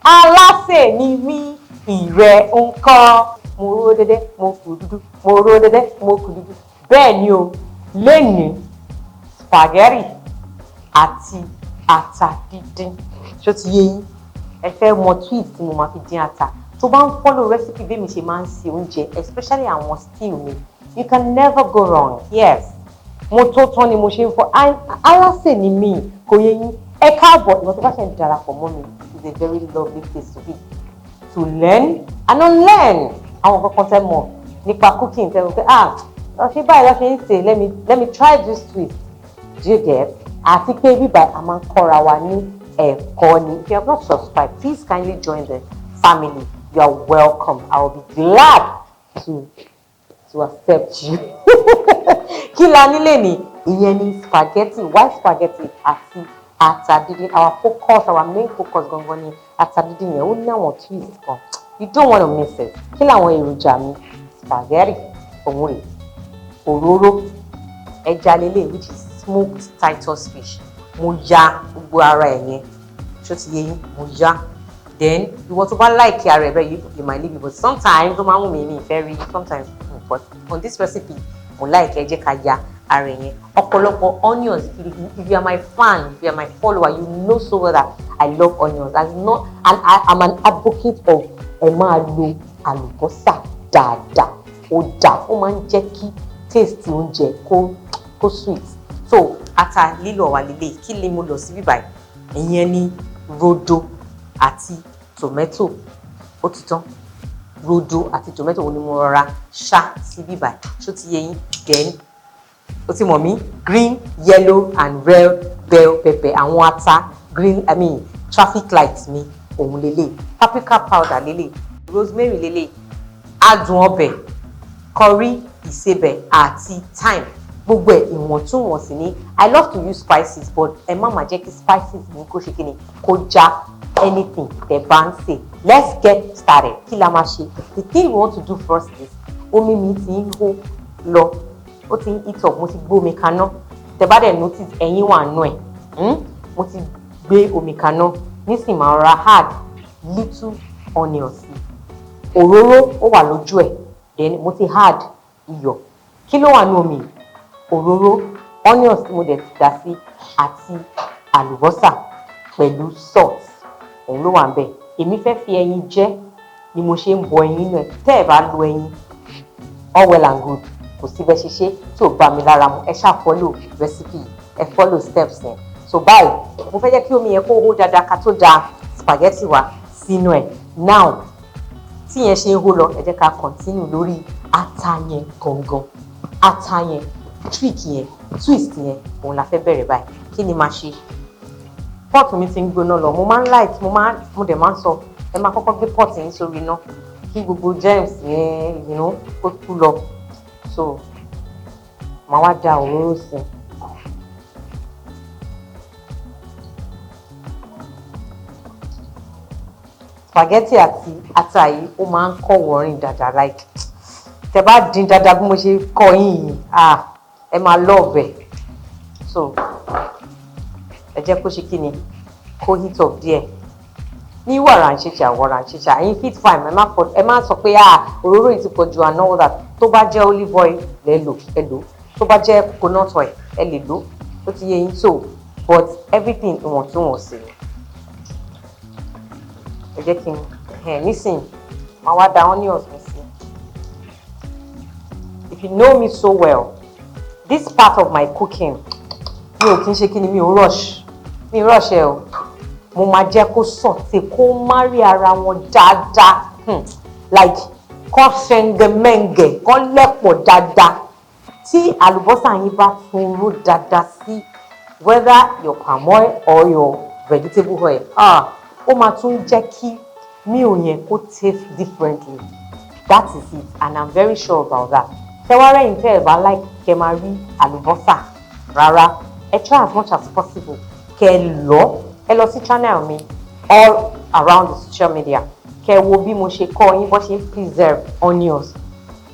Alásè ni mí, ìrẹ ńkọ́? Mo ró dédé, mo kù dúdú, mo ró dédé, mo kù dúdú. Bẹ́ẹ̀ ni o. Lénìí, spaghetti àti ata díndín. Ṣó ti yé yín? Ẹ fẹ́ mọ twist tí mo máa fi dín ata. Tó bá ń follow recipe bí mi ṣe máa ń ṣe oúnjẹ, especially àwọn stew mi, you can never go wrong. Yes, mo tó tán ni mo ṣe ń fọ. Alásè ni mí, kò yé yín? Ẹ káàbọ̀. Ìwọ tó bá ṣe ń darapọ̀ mọ́ mi, it's a very lovely place to be, to learn and unlearn àwọn kankan tẹ́ mọ̀ nípa cooking, tẹ́ mọ̀ pé, "Ah, lọ ṣe báyìí, lọ ṣe ń ṣe, let me try this twist." Do you get? Àti pé bíbá a máa ń kọ́ra wa ní ẹ̀kọ́ ni. If you have not subscribed, please kindly join the family. You are welcome. I will be glad to accept you. Kí la nílé ní? Ìyẹn ní spaghetti, white spaghetti àti ata díndín. Our focus, our main focus gangan ni ata díndín yẹn. Ó ní àwọn twist kan, you don't want to miss it. Kí làwọn èròjà mi? Spaghetti òun rè, òróró, ẹja lélẹ̀, which is smoked Titus fish. Mo ya gbogbo ara ẹ̀ yẹn, ṣó ti yé yín? Mo ya. Then ìwọ tó bá like ara ẹ̀ bẹ́ẹ̀, you might leave it, but sometimes ó máa ń wù mí, mi ìfẹ́ rí sometimes. But on this recipe, mo like ẹ jẹ́ ká ya ara ẹ̀ yẹn. Ọ̀pọ̀lọpọ̀ onions. If you are my fan, if you are my follower, you know so well that I love onions and not and I am an advocate of ẹ máa lo àlùbọ́sà dáadáa. Ó dáa, ó máa ń jẹ́ kí taste oúnjẹ kó sweet. So ata lílọ̀ wà lélẹ̀. Kí ni mo lọ sí bíbáyìí? Ìyẹn ní rodo àti tomato. Ó ti tán. Rodo àti tomato wo ni mo rọra ṣá sí bíbáyìí, ṣó ti yé yín? Then ó ti mọ̀ mí, green, yellow and red bell pepper, àwọn ata green, I mean traffic light mi òun lélẹ̀, paprika powder lélẹ̀, rosemary lélẹ̀, adùn ọbẹ̀, curry, ìsebẹ̀ àti thyme. Gbogbo ẹ̀ ìwọ̀ntúnwọ̀nsì ni. I love to use spices, but ẹ má má jẹ́ kí spices ní kó ṣe kíni, kó já anything tẹ́ bá ń sè. Let's get started. Kí la máa ṣe? The thing we want to do first is, omi mi ti ń hó lọ, ó ti ń heat up. Mo ti gbé omi kaná. Tẹ́ bá dẹ̀ notice, ẹyin wà nù ẹ̀. Mo ti gbé omi kaná nísìnyí. Máa rọra add little onion sí. Òróró ó wà lójú ẹ̀. Then mo ti add iyọ̀. Kí ló wà ní omi? Òróró, onions tí mo dẹ̀ ti dà sí àti àlùbọ́sà pẹ̀lú salt, òun ló wà ń bẹ̀. Èmi fẹ́ fi ẹyin jẹ ni mo ṣe ń bọ ẹyin náà. Tẹ́ ẹ̀ bá lo ẹyin, all well and good, kò sí bẹ́ẹ̀ ṣe ṣe tí ò bá mi lára mu. Ẹ ṣáà follow recipe, ẹ follow steps yẹn. So báyìí, mo fẹ́ jẹ́ kí omi yẹn kó hó dáadáa ká tó da spaghetti wa sínú ẹ̀. Now, tí yẹn ṣe ń hó lọ, ẹ jẹ́ ká continue lórí ata yẹn gangan. Ata yẹn, trick yẹn, twist yẹn, òun la fẹ́ bẹ̀rẹ̀ báyìí. Kí ni màá ṣe? Pot mi ti ń gbóná lọ. Mo máa ń like, mo dẹ̀ máa ń sọ, ẹ máa kọ́kọ́ gbé pot yín sórí iná kí gbogbo germs yẹn kó kú lọ. So màá wá da òróró sí i. Spaghetti àti ata yìí, ó máa ń kọ́ wọ̀rin dáadáa. Like, tẹ bá dín dáadáa bí mo ṣe kọ́ yín yìí, ah, ẹ máa love ẹ̀. So ẹ jẹ́ kó ṣe kí ni, kó heat up díẹ̀ ní wàrà ń ṣiṣà, wàrà ń ṣiṣà. Ẹ̀yin fit fine. Ẹ má sọ pé, "Ah, òróró yìí ti pọ̀ jù," and all that. Tó bá jẹ́ olive oil lẹ lò, ẹ lò. Tó bá jẹ́ coconut oil, ẹ lè lò ó. Ti yé yín? So but everything ìwọ̀ntúnwọ̀nsì ni. Ẹ jẹ́ kí n ẹ̀ nísìnyí, máa wá da onions mi sí. If you know me so well, this part of my cooking, mi ò kí ń ṣe kí ni, mi ò rush, mi rush ẹ o. Mo máa jẹ́ kó saute, kó marry ara wọn dáadáa, like kó ṣẹ̀ǹgẹ̀mẹ̀ǹgẹ̀, kó lẹ̀pọ̀ dáadáa. Tí àlùbọ́sà yín bá tún ró dáadáa sí, whether your palm oil or your vegetable oil, ah, ó máa tún jẹ́ kí meal yẹn kó taste differently. That is it, and I'm very sure about that. Tẹwárẹ́ yìí, tẹ́ ẹ bá like kẹ́ máa rí àlùbọ́sà rárá, ẹ try as much as possible kẹ́ ẹ lọ, ẹ lọ sí channel mi all around the social media, kẹ́ ẹ wo bí mo ṣe kọ́ yín bó ṣe ń preserve onions,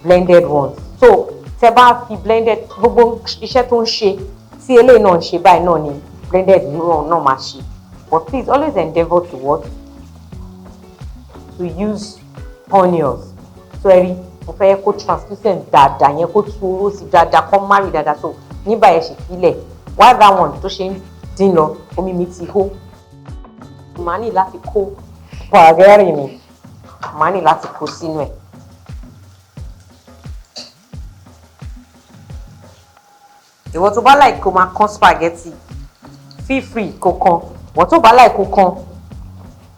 blended ones. So tẹ́ bá fi blended, gbogbo iṣẹ́ tó ń ṣe tí eléyìí náà ń ṣe báyìí náà ni blended náà máa ṣe. But please always endeavour to what? to use onions. So ẹ rí, mo fẹ́ kó translucent dáadáa yẹn, kó tú oró sí dáadáa, kó marry dáadáa. So nígbà yẹn, ṣe filẹ̀. While that one tó ṣe ń dín lọ, omi mi ti hó. Màá ní láti kó spaghetti mi, màá ní láti kó sínú ẹ̀. Ìwọ tó bá like kó máa kán spaghetti, feel free kó kán. Ìwọ tó bá like kó kán,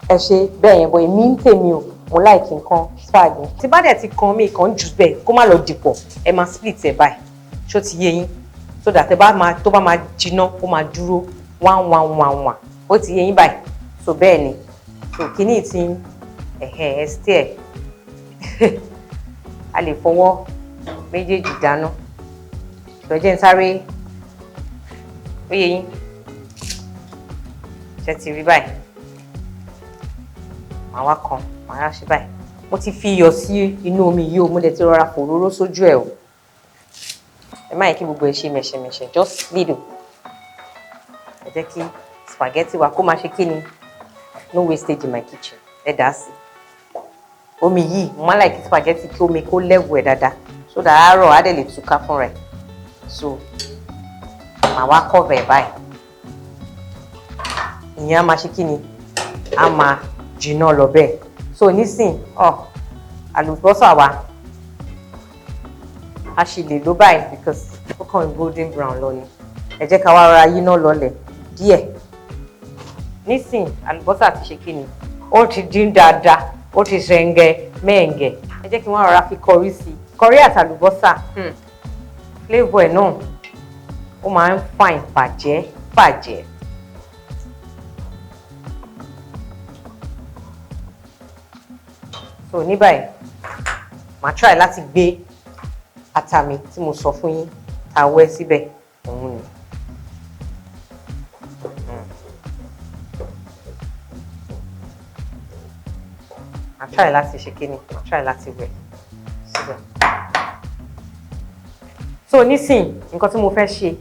ẹ ṣe bẹ́ẹ̀ yẹn bọ̀. Èmi ń tèmi o, mo like nǹkan spaghetti. Tí bá dẹ̀ ti kan mí kàn jù bẹ́ẹ̀, kó má lọ dìpọ̀, ẹ máa split ẹ̀ báyìí. Ṣó ti yé yín? So that ẹ bá máa tó bá máa jiná, ó máa dúró one one one one. Ó ti yé yín báyìí? So bẹ́ẹ̀ ni. So kíní ti ẹ̀hẹ̀ ẹ stir. A lè fọwọ́ méjèèjì dáná. So ẹ jẹ́ n sáré. Ó yé yín? Ṣe ti rí báyìí? Màá wá kan, màá wá ṣe báyìí. Mo ti fi iyọ̀ sí inú omi yìí o, mo dẹ̀ ti rọra fòróró sójú ẹ̀ o. Ẹ má yẹ kí gbogbo ẹ ṣe mẹ̀ṣẹ̀mẹ̀ṣẹ̀, just little. Ẹ jẹ́ kí spaghetti wa kó máa ṣe kí ni. No wastage in my kitchen. Ẹ dà á sí omi yìí. Mo máa like spaghetti kí omi kó level ẹ̀ dáadáa, so that àárọ̀ á dẹ̀ lè túká fún rẹ̀. So màá wá cover ẹ̀ báyìí. Ìyẹn á máa ṣe kí ni, á máa jiná lọ bẹ́ẹ̀. So nísìn ọ àlùbọ́sà wa, a ṣì lè lò báyìí because ó kàn golden brown lọ ni. Ẹ jẹ́ ká wá rọra yíná lọlẹ̀ díẹ̀. Nísìn àlùbọ́sà ti ṣe kí ni, ó ti dín dáadáa, ó ti ṣẹ̀ǹgẹ̀ mẹ́ǹgẹ̀. Ẹ jẹ́ kí wọ́n rọra fi curry sí i. Curry àti àlùbọ́sà, flavour ẹ̀ náà ó máa ń fine bàjẹ́ bàjẹ́. So ní báyìí, màá try láti gbé ata mi tí mo sọ fún yín ta wẹ́ síbẹ̀, òun ni. Màá try láti ṣe kíni, màá try láti wẹ̀ síbẹ̀. So nísìn, nǹkan tí mo fẹ́ ṣe,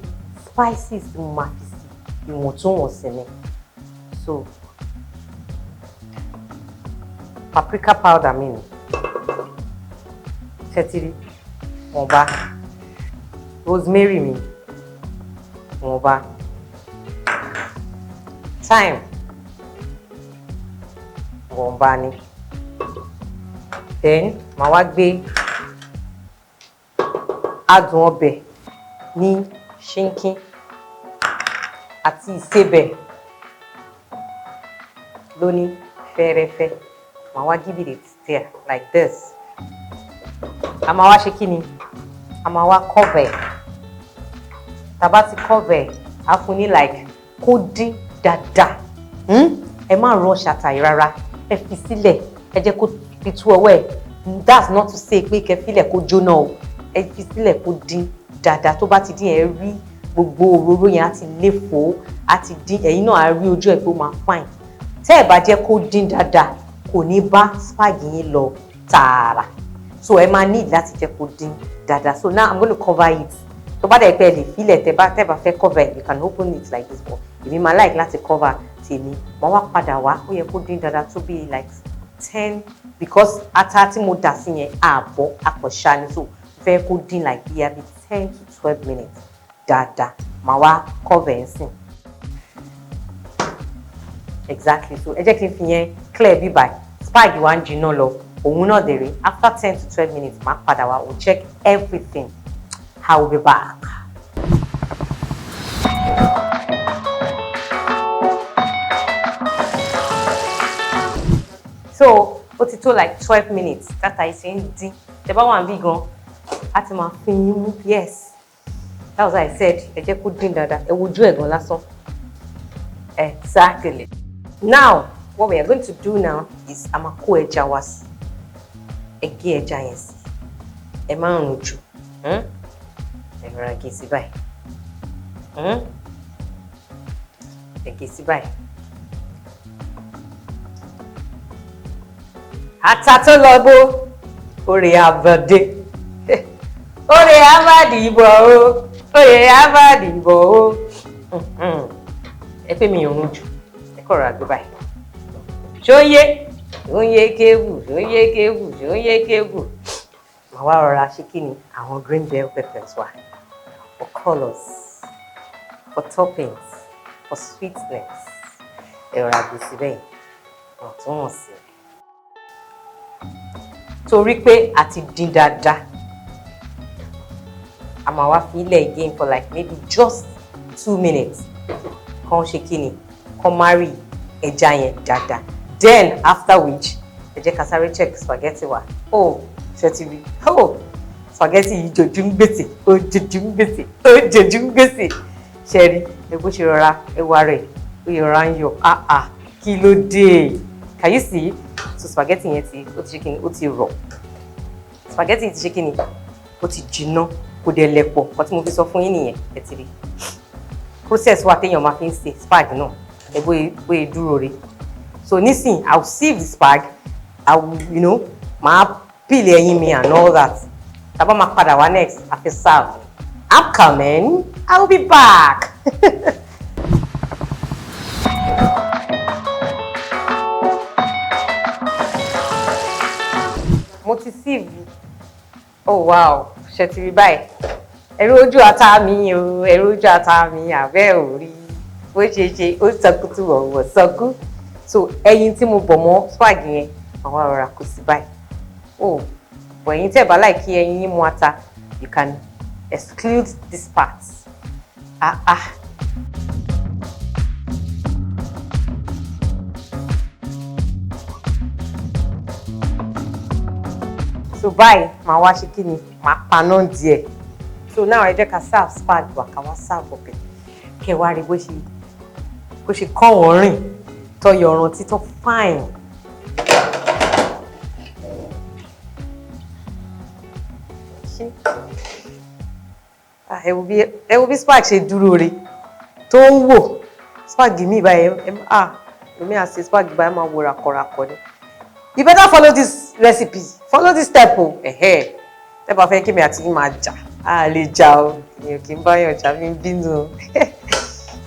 spices tí mo máa fi sí, ìwọ̀ntúnwọ̀nsì ni. So paprika powder mi ni ṣẹ́tìrì wọ̀nba, rosemary mi wọ̀nba, thyme wọ̀nba ni. Then màá wá gbé adùn ọbẹ̀ ní ṣínkín àti ìsebẹ̀ lóní fẹ́rẹ́fẹ́. Màá wá give it a stir like this. A máa wá ṣe kí ni, a máa wá cover. Tá bá ti cover, á fún ní like kó dín dáadáa. Ẹ má rush ata yìí rárá. Ẹ fi sílẹ̀, ẹ jẹ́ kó fi tú ọwọ́ ẹ̀. That's not to say pé kẹ́ filẹ̀ kó jóná o. Ẹ fi sílẹ̀ kó dín dáadáa. Tó bá ti dín, ẹ rí gbogbo òróró yẹn á ti léfòó, á ti dín. Ẹ̀yin náà á rí ojú ẹ̀ pé ó máa fine. Tẹ́ ẹ̀ bá jẹ́ kó dín dáadáa, kò ní bá spag yín lọ tààrà. So ẹ máa need láti jẹ́ kó dín dáadáa. So now I'm going to cover it. Tó bá dẹ̀ pẹ́, lè filẹ̀. Tẹ́ bá fẹ́ cover it, you can open it like this, but èmi máa like láti cover tèmi. Màá wá padà wá. Ó yẹ kó dín dáadáa tó bí like 10, because ata tí mo dà sí yẹn, ààbọ̀ àpọ̀ṣá ni. So fẹ́ kó dín like bí 10 to 12 minutes dáadáa. Màá wá cover ẹ̀ sìn. Exactly. So ẹ jẹ́ kí n fi yẹn clear bí báyìí. Spag wa ń jiná lọ, òun náà dèrè. After 10 to 12 minutes, máa padà wá, we'll check everything. I will be back. So ó ti tó like 12 minutes tata yìí ṣe ń dín. Tẹ bá wà níbí gan, á ti máa fi yín mú. Yes, that was why I said ẹ jẹ́ kó dín dáadáa. Ẹ wojú ẹ̀ gan lásán. Exactly. Now what we are going to do now is a máa kó ẹja wa sí. Ẹ gé ẹja yẹn sí. Ẹ má rùn jù. Ẹ rọra gé sí báyìí. Ẹ gé sí báyìí. Ata tó lọ bó orè àbàdé, orè àbàdìbọ̀ o, orè àbàdìbọ̀ o. Ẹ pé mi ò rún jù. Ẹ kọ̀ rọra gbé báyìí. Ṣó yé? Ṣó ń yé kébù? Ṣó ń yé kébù? Ṣó ń yé kébù? Màá wá rọra ṣe kí ni àwọn green bell peppers wa, for colours, for toppings, for sweetness. Ẹ rọra gbé síbẹ̀ wọ̀ntúnwọ̀nsì, torí pé a ti dín dáadáa. A máa wá fi ilẹ̀ again for like maybe just 2 minutes, kàn ṣe kí ni, kàn marry ẹja yẹn dáadáa. Then after which, ẹ jẹ́ ká sáré check spaghetti wa. Oh, ṣe ti rí? Oh, spaghetti yìí jojú ń gbèsè, ó jojú ń gbèsè, ó jojú ń gbèsè. Ṣe rí ẹ bó ṣe rọra ẹwà rẹ̀, ó yẹ rọra ń yọ? Ah ah, kí ló dé? Can you see? So spaghetti yẹn ti, ó ti ṣe kí ni, ó ti rọ̀. Spaghetti ti ṣe kí ni, ó ti jiná, kò dẹ̀ lẹ̀pọ̀. Nǹkan tí mo fi sọ fún yín nìyẹn. Ẹ ti rí process wa téèyàn máa fi ń ṣe spag náà, ẹ bóyá dúró re. So nísìn, I will sieve the spag. I will máa peel ẹyin mi and all that. Tá bá máa padà wá next, a fi serve. I'm coming, I will be back. Mo ti sieve. Oh wow, ṣe ti rí báyìí? Ẹ̀rọ ojú ata mi o, ẹ̀rọ ojú ata mi, àbẹ́ ò rí bó ṣe ṣe, ó sọkútù ọ̀wọ̀ sọkú. So ẹyin tí mo bọ̀ mọ́ spag yẹn, àwọn arọra kò sí báyìí. Oh, but ẹ̀yin tẹ́ bá like kí ẹyin yín mu ata, you can exclude this part. Ah ah. So báyìí, màá wá ṣe kí ni, màá paná díẹ̀. So now, ẹ jẹ́ ká serve spag wa, ká wá serve ọbẹ̀, kẹ́ wá rí bó ṣe kọ́ wọ́n rìn tọyọ̀ ọ̀ràn títọ́ fine. Ṣé ẹ wo bí spag ṣe dúró re tó ń wò? Spag mi báyìí, ah, lómi àti spag báyìí máa wo ràkọ̀ràkọ̀ ni. You better follow this recipe, follow this step o. Ẹ̀hẹ́, tẹ́ bá fẹ́ kí mi àti yín máa jà, á lè jà o. Mi ò kí ń báyọ̀ jà, mi ń bínú o.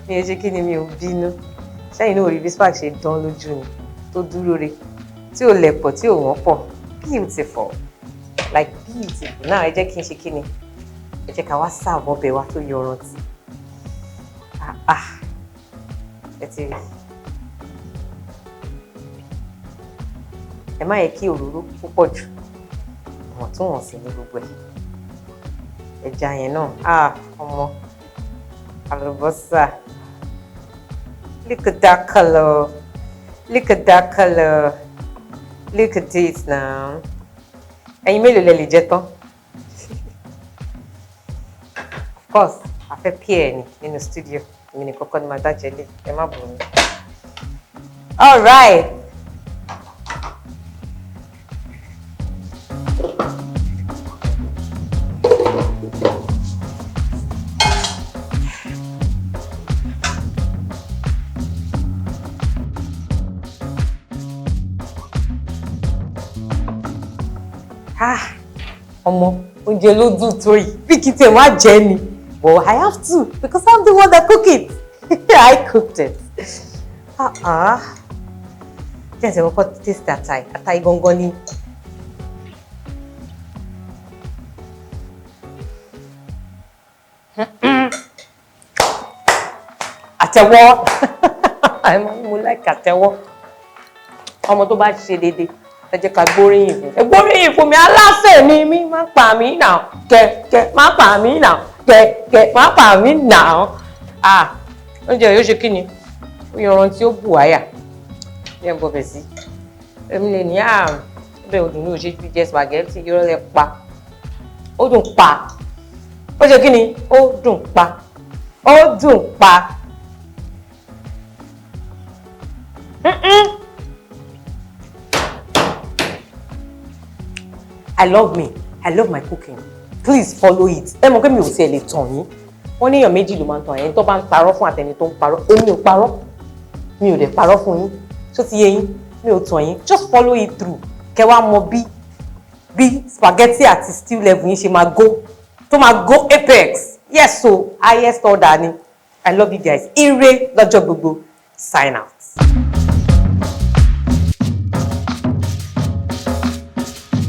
Mi ò ṣe kí ni, mi ò bínú. Sẹ́yìn náà rí bí spag ṣe dán lójú ni, tó dúró re, tí ò lẹ̀pọ̀, tí ò wọ́n pọ̀. Beautiful, like beautiful. Now, ẹ jẹ́ kí n ṣe kí ni, ẹ jẹ́ ká wá serve ọbẹ̀ wa tó yọrantí. Ah ah, ẹ ti rí. Ẹ má yẹ kí òróró púpọ̀ jù, ìwọ̀ntúnwọ̀nsì ní gbogbo ẹ̀. Ẹja yẹn náà, ah, ọmọ, àlùbọ́sà. Look at that color, look at that color, look at it now. Ẹ̀yin mélòó lẹ lè jẹ tán? Of course, a fẹ́ pair ni nínú studio. Èmi ní kọ́kọ́ ni màá dájẹ́ lé, ẹ má bù mí. All right. Ah, ọmọ, oúnjẹ ló dùn tó yìí, bí kì í tiẹ̀ má jẹ́ ni, but I have to because I'm the one that cook it. I cooked it. Ah ah, jẹ́ ẹ̀sẹ̀ kọ́kọ́ taste ata yìí. Ata yìí gangan ni. Àtẹ̀wọ́, mo like àtẹ̀wọ́. Ọmọ tó bá ṣe déédéé, ẹ jẹ́ ká gbóríyìn fún, ẹ gbóríyìn fún mi. Aláṣẹ ni mí, má pa mí nà kẹ̀kẹ́, má pa mí nà kẹ̀kẹ́, má pa mí nà. Ah, oúnjẹ yóò ṣe kí ni, ó yanrantí, ó bù àyà ní ẹ̀ bọ̀bẹ̀ sí. Èmi lè ní à bẹ́ẹ̀, odùn ní òṣèlú jẹ spaghetti. Irọ́ lẹ pa. Ó dùn pa, ó ṣe kí ni, ó dùn pa, ó dùn pa. I love me. I love my cooking. Please follow it. Ẹ mọ̀ pé mi ò tiẹ̀ lè tàn yín. Wọ́n ní èèyàn méjì ló máa ń tàn: ẹni tó bá ń parọ́ fún àtẹni tó ń parọ́. Èmi ò parọ́. Mi ò dẹ̀ parọ́ fún yín. Ṣó ti yé yín? Mi ò tàn yín. Just follow it through. Kẹ́ wá mọ bí spaghetti àti stew level yín ṣe máa go, tó máa go apex. Yes, so highest order ni. I love you guys. Ire lọ́jọ́ gbogbo. Sign out.